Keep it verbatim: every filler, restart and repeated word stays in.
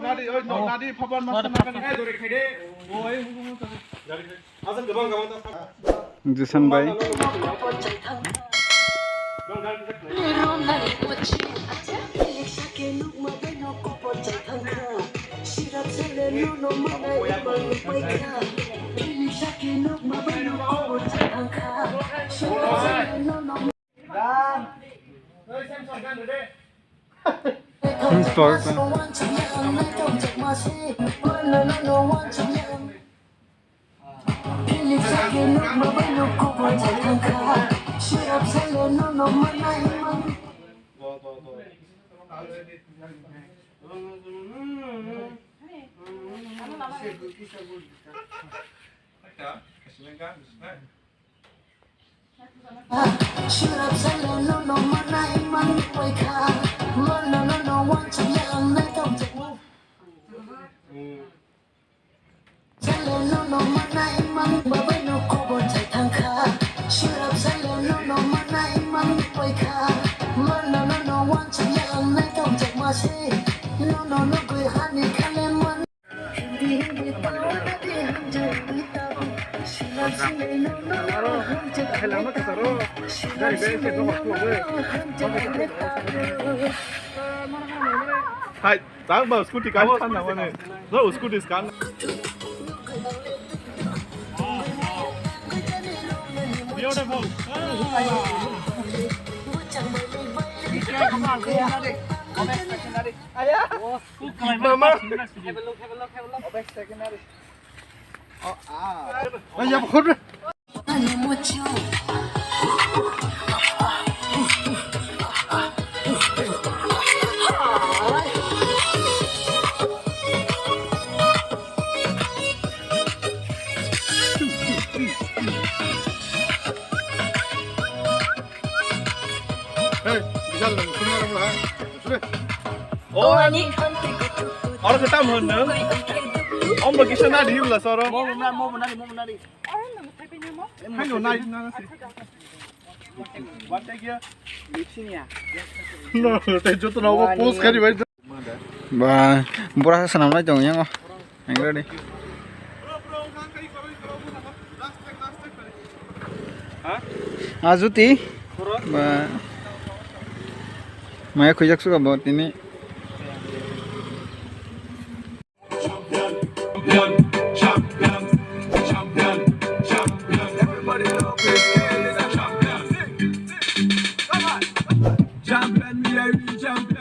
Nadi, oi, no, nadi, phaban mas nadi. Hai, dore khai de. Oi, hukumu to. Asal gabang gabang ta. Jisan bai. Hai, tak ba scooty kan san na mane. No, scooty kan. Beautiful. Mama. Have a look, have a look, have a look. Ay, ya, mejor. Hey, Bishal, sini orang lah. Sini. Oh, aro se tam hon nang. Om ba kisa na di bla soro. Mo mo na, mo mo na di, mo mo na di. Hello, nai na si. Wan ta gya. Lipsinia. No, te joto na ko post kari bai. Ba, bura sa sanam lai tong yang o. Ang ready. Ajuti. Ba. Maya khujak suka bo tini. Champion, me, I be champion.